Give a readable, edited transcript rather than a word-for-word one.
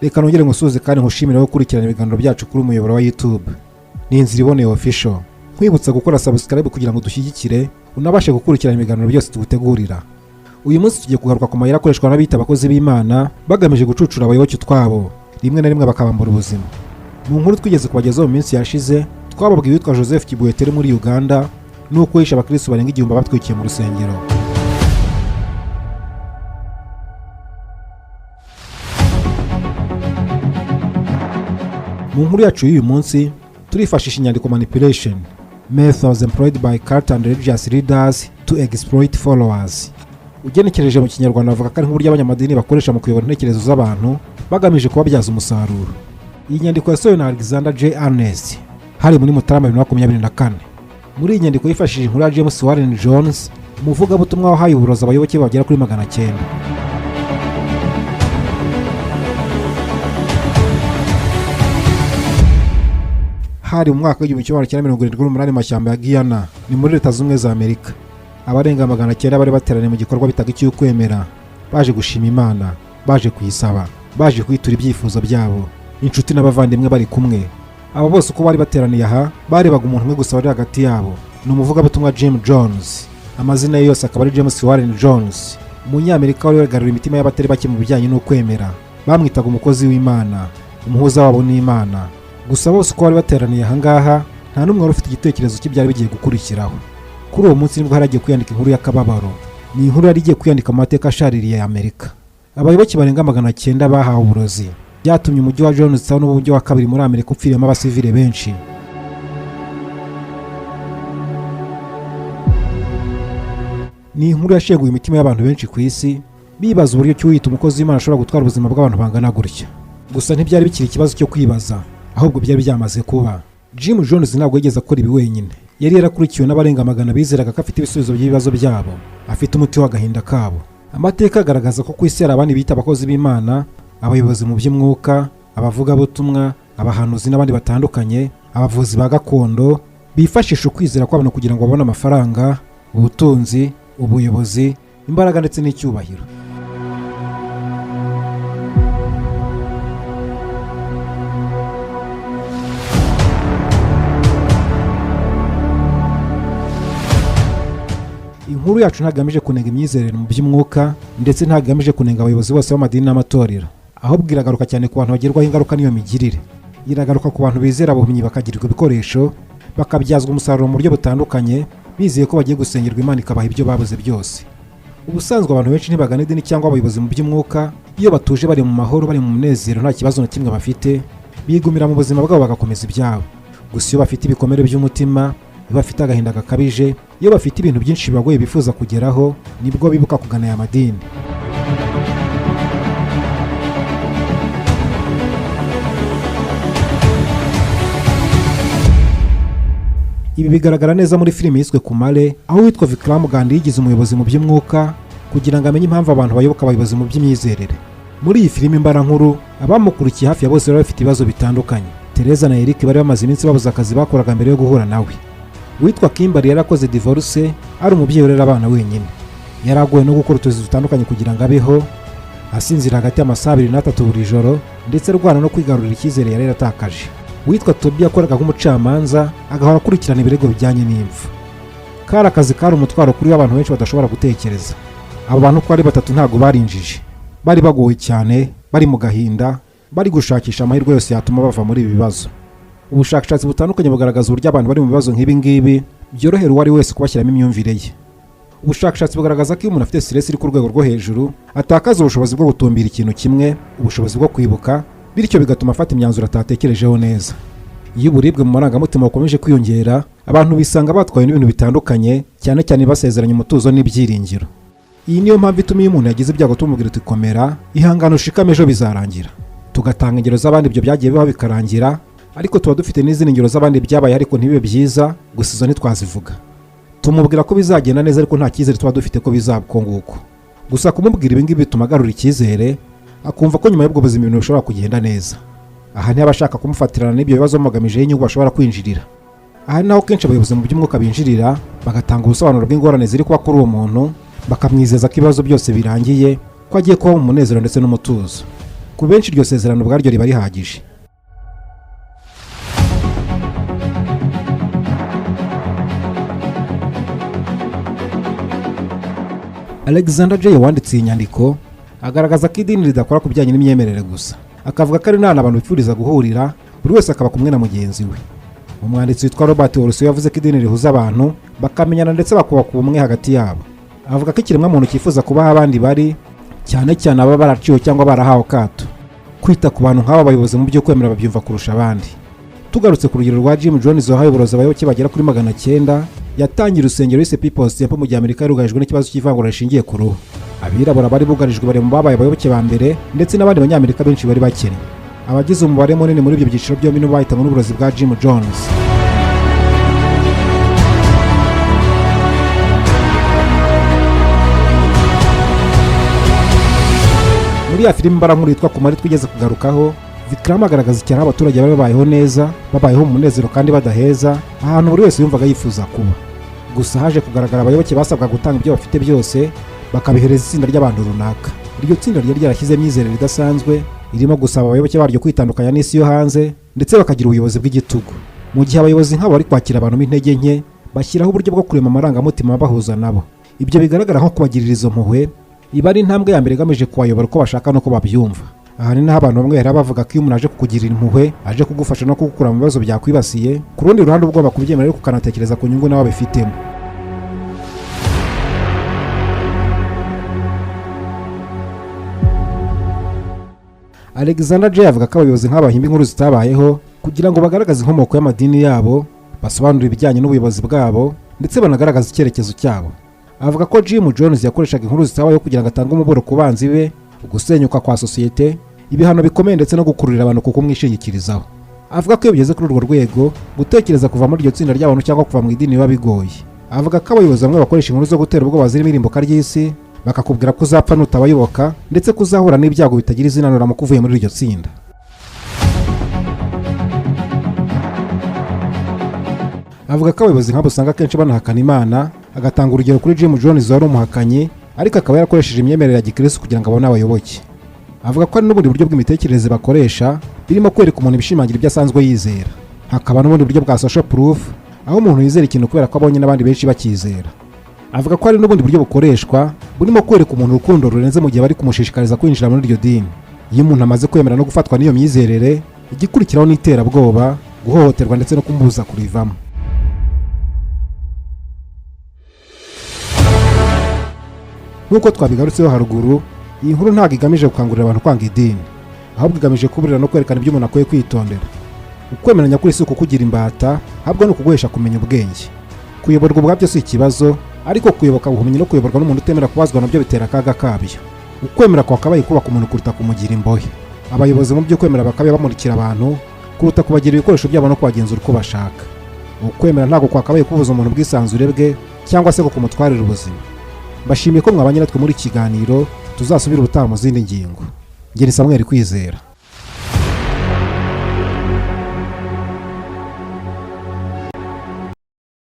Reka nongere ngusuhuze kandi nkushimire gukurikirana ibiganiro byacu kuri umuyoboro wa YouTube. Ni Inzira Iboneye Official. Nkwibutsa gukora subscribe kugira ngo dushyigikire, unabashe gukurikirana ibiganiro byose tugutegurira. Uyu munsi tugiye kugaruka ku mayeri akoreshwa n'abita abakozi b'Imana bagamije gucucura abayoboke utwabo, rimwe na rimwe bakabambura ubuzima. Mu nkuru twigeze kubagezaho mu minsi yashize, twababwiye uwitwa Joseph Kibwetere muri Uganda n'uko yishe abakirisitu barenga 1000 batwikiye mu rusengero. Mu nkuru yacu y'uyu munsi turifashisha inyandiko "Manipulation Methods Employed by Cult and Religious Leaders to Exploit Followers". Ugenekereje mu Kinyarwanda, bavuga ko ari nk'uburyo abanyamadini bakoresha mu kuyobora intekerezo z'abantu bagamije kubabyaza umusaruro. Iyi nyandiko yasohowe na Alexander J Ernest, hari muri Mutarama 2024. Muri iyi nyandiko yifashishije inkuru ya James Warren Jones, umuvugabutumwa wahaye uburozi abayoboke bagera kuri 900. Hari mu mwaka w'1978 mu mashyamba ya Guyana, ni muri Leta Zunze Ubumwe za Amerika. Abarenga 900 bari bateraniye mu gikorwa bitaga icy'ukwemera, baje gushima Imana, baje kuyisaba, baje kwitura ibyifuzo byabo. Inshuti n'abavandimwe bari kumwe. Aba bose uko bari bateraniye aha barebaga umuntu umwe gusa wari hagati yabo, ni umuvugabutumwa Jim Jones. Amazina ye yose akaba ari James Warren Jones, umunyamerika wari wegaruriye imitima y'abatari bake mu bijyanye n'ukwemera. Bamwitaga umukozi w'Imana, umuhuza wabo n'Imana. Gusa bose uko bari bateraniye aha ngaha, nta n'umwe wari ufite igitekerezo cy'ibyari bigiye gukurikiraho. Kuri uwo munsi nibwo hari hagiye kwiyandika inkuru y'akababaro. Ni inkuru yari igiye kwiyandika mu mateka ashaririye ya Amerika. Abayoboke barenga 900 bahawe uburozi. Byatumye umujyi wa Jonestown n'umujyi wa kabiri muri Amerika upfiriyemo abasivile benshi. Ni inkuru yashenguye imitima y'abantu benshi ku isi, bibaza uburyo ki uwiyita umukozi w'Imana ashobora gutwara ubuzima bw'abantu bangana gutya. Gusa ntibyari bikiri ikibazo cyo kwibaza, ahubwo byari byamaze kuba. Jim Jones ntabwo yigeze akora ibi wenyine. Yari yarakurikiwe n'abarenga 100 bizeraga ko afite ibisubizo by'ibibazo byabo, afite umuti w'agahinda kabo. Amateka agaragaza ko ku isi hari abandi bita abakozi b'Imana, abayobozi mu by'umwuka, abavugabutumwa, abahanuzi n'abandi batandukanye, abavuzi ba gakondo, bifashisha ukwizera kw'abantu kugira ngo babone amafaranga, ubutunzi, ubuyobozi, imbaraga ndetse n'icyubahiro. Inkuru yacu ntagamije kunenga imyizerere mu by'umwuka, ndetse ntagamije kunenga abayobozi bose b'amadini n'amatorero, ahubwo iragaruka cyane ku bantu bagerwaho ingaruka n'iyo migirire. Iragaruka ku bantu bizera ubumenyi, bakagirirwa ibikoresho, bakabyazwa umusaruro mu buryo butandukanye, bizeye ko bagiye gusengerwa Imana ikabaha ibyo babuze byose. Ubusanzwe abantu benshi ntibagana idini cyangwa abayobozi mu by'umwuka iyo batuje, bari mu mahoro, bari mu munezero, nta kibazo na kimwe bafite. Bigumira mu buzima bwabo, bagakomeza ibyabo. Gusa iyo bafite ibikomere by'umutima, iyo bafite agahinda gakabije, iyo bafite ibintu byinshi bibagoye bifuza kugeraho, nibwo bibuka kugana aya madini. Ibi bigaragara neza muri filimi yiswe Kumare, aho uwitwa Vikram Gandhi yigize umuyobozi mu by'umwuka kugira ngo amenye impamvu abantu bayoboka abayobozi mu by'imyizerere. Muri iyi filimi mbarankuru, abamukurikiye hafi ya bose bari bafite ibibazo bitandukanye. Tereza na Eric bari bamaze iminsi babuze akazi bakoraga mbere yo guhura nawe. Uwitwa Kimberly yarakoze divorce, ari umubyeyi urera abana wenyine. Yari agowe no gukora utuzi dutandukanye kugira ngo abeho, asinzira hagati y'amasaha 2 na 3 buri joro, ndetse arwana no kwigarurira icyizere yari yaratakaje. Uwitwa Toby yakoraga nk'umucamanza, agahora akurikirana ibirego bijyanye n'impfu. Kari akazi kari umutwaro kuri we abantu benshi badashobora gutekereza. Abo bantu uko ari batatu ntabwo barinjije, bari bagowe cyane, bari mu gahinda, bari gushakisha amahirwe yose yatuma bava muri ibi bibazo. Ubushakashatsi butandukanye bugaragaza uburyo abantu bari mu bibazo nk'ibi ngibi byorohera uwo ari wese kubashyiramo imyumvire ye. Ubushakashatsi bugaragaza ko iyo umuntu afite stress iri ku rwego rwo hejuru, atakaza ubushobozi bwo gutumbira ikintu kimwe, ubushobozi bwo kwibuka, bityo bigatuma afata imyanzuro atatekerejeho neza. Iyo uburibwe mu marangamutima bukomeje kwiyongera, abantu bisanga batwawe n'ibintu bitandukanye, cyane cyane basezeranya umutuzo n'ibyiringiro. Iyi niyo mpamvu ituma iyo umuntu yagize ibyago tumubwira uti: "Komera, ihangane, ushikame, ejo bizarangira." Tugatanga ingero z'abandi ibyo byagiye bibaho bikarangira, ariko tuba dufite n'izindi ngero z'abandi byabaye ariko ntibibe byiza, gusa izo ntitwazivuga. Tumubwira ko bizagenda neza, ariko nta cyizere tuba dufite ko bizaba uko nguko. Gusa kumubwira ibi ngibi bituma agarura icyizere, akumva ko nyuma y'ubwo buzima ibintu bishobora kugenda neza. Aha niba abashaka kumufatirana n'ibyo bibazo bamugamije inyungu bashobora kwinjirira. Aha ni naho kenshi abayobozi mu by'umwuka binjirira, bagatanga ubusobanuro bw'ingorane ziri kuba kuri uwo muntu, bakamwizeza ko ibibazo byose birangiye, ko agiye kuba mu munezero ndetse n'umutuzo. Ku benshi iryo sezerano ubwaryo riba rihagije. Alexander J wanditse iyi nyandiko agaragaza ko idini ridakora ku bijyanye n'imyemerere gusa, akavuga ko ari n'ahantu abantu bifuriza guhurira, buri wese akaba kumwe na mugenzi we. Umwanditsi witwa Robert Olusoyo yavuze ko idini rihuza abantu bakamenyana ndetse bakubaka ubumwe hagati yabo. Avuga ko ikiremwamuntu cyifuza kubaho abandi bari, cyane cyane ababa baraciwe cyangwa barahawe akato. Kwita ku bantu nk'aba abayobozi mu byo kwemera babyumva kurusha abandi. Tugarutse ku rugero rwa Jim Jones wahaye uburozi abayoboke bagera kuri 900, yatangiye urusengero yise People's Temple mu gihe Amerika yarugarijwe n'ikibazo cy'ivangura rishingiye ku ruhu. Abirabura bari bugarijwe bari mu babaye abayoboke ba mbere, ndetse n'abandi banyamerika benshi bari bakennye. Abagize umubare munini muri ibyo byiciro byombi nibo bahitanywe n'uburozi bwa Jim Jones. Muri ya filime mbarankuru yitwa Kumari twigeze kugarukaho, Vikram agaragaza icyaro aho abaturage bari babayeho neza, babayeho mu munezero kandi badaheza, ahantu buri wese yumvaga yifuza kuba. Gusa haje kugaragara abayoboke basabwa gutanga ibyo bafite byose bakabihereza itsinda ry'abantu runaka. Iryo tsinda ryari ryarashyize imyizerere idasanzwe irimo gusaba abayoboke baryo kwitandukanya n'isi yo hanze, ndetse bakagira ubuyobozi bw'igitugu. Mu gihe abayobozi nk'abo bari kwakira abantu b'intege nke, bashyiraho uburyo bwo kurema amarangamutima bahuza nabo. Ibyo bigaragara nko kubagirira izo mpuhwe, iba ari intambwe ya mbere igamije kubayobora uko bashaka n'uko babyumva. Aha ni naho abantu bamwe bahera bavuga ko iyo umuntu aje kukugirira impuhwe, aje kugufasha no kugukura mu bibazo byakwibasiye. Ku rundi ruhande uba ugomba kubyemera, ariko ukanatekereza ku nyungu nawe abifitemo. Alexander J avuga ko abayobozi nk'aba bahimba inkuru zitabayeho kugira ngo bagaragaze inkomoko y'amadini yabo, basobanure ibijyanye n'ubuyobozi bwabo, ndetse banagaragaze icyerekezo cyabo. Avuga ko Jim Jones yakoreshaga inkuru zitabayeho kugira ngo atange umuburo ku banzi be, ugusenyuka kwa sosiyete, ibihano bikomeye, ndetse no gukururira abantu kuko umwishingikirizaho. Avuga ko iyo bigeze kuri urwo rwego, gutekereza kuva muri iryo tsinda ry'abantu cyangwa kuva mu idini biba bigoye. Avuga ko abayobozi bamwe bakoresha inkuru zo gutera ubwoba zirimo irimbuka ry'isi, bakakubwira ko uzapfa nutabayoboka, ndetse ko uzahura n'ibyago bitagira izina nuramuka uvuye muri iryo tsinda. Avuga ko abayobozi nk'abo usanga akenshi banahakana Imana, agatanga urugero kuri Jim Jones wari umuhakanyi, ariko akaba yarakoresheje imyemerere ya gikirisitu kugira ngo abone abayoboke. Avuga ko hari n'ubundi buryo bw'imitekerereze bakoresha, birimo kwereka umuntu ibishimangira ibyo asanzwe yizera. Hakaba n'ubundi buryo bwa social proof, aho umuntu yizera ikintu kubera ko abonye n'abandi benshi bakizera. Avuga ko hari n'ubundi buryo bukoreshwa burimo kwereka umuntu urukundo rurenze mu gihe bari kumushishikariza kwinjira muri iryo dini. Iyo umuntu amaze kwemera no gufatwa n'iyo myizerere, igikurikiraho ni iterabwoba, guhohoterwa ndetse no kumubuza kurivamo. Nk'uko twabigarutseho haruguru, iyi nkuru ntabwo igamije gukangurira abantu kwanga idini, ahubwo igamije kuburira no kwerekana ibyo umuntu akwiye kwitondera. Ukwemera nyakuri si ukukugira imbata, ahubwo ni ukuguhesha kumenya ubwenge. Kuyoborwa ubwabyo si ikibazo, ariko kuyoboka buhumyi no kuyoborwa n'umuntu utemera kubazwa nabyo bitera akaga kabyo. Ukwemera kwakabaye kubaka umuntu kuruta kumugira imbohe. Abayobozi mu byo kwemera bakabaye bamurikira abantu kuruta kubagira ibikoresho byabo no kubagenzura uko bashaka. Ukwemera ntabwo kwakabaye kubuza umuntu ubwisanzure bwe cyangwa se ngo kumutwarire ubuzima. Mbashimiye ko mwabanye natwe muri iki kiganiro. Tuzasubire ubutaha mu zindi ngingo. Ngeri Samuel Kwizera.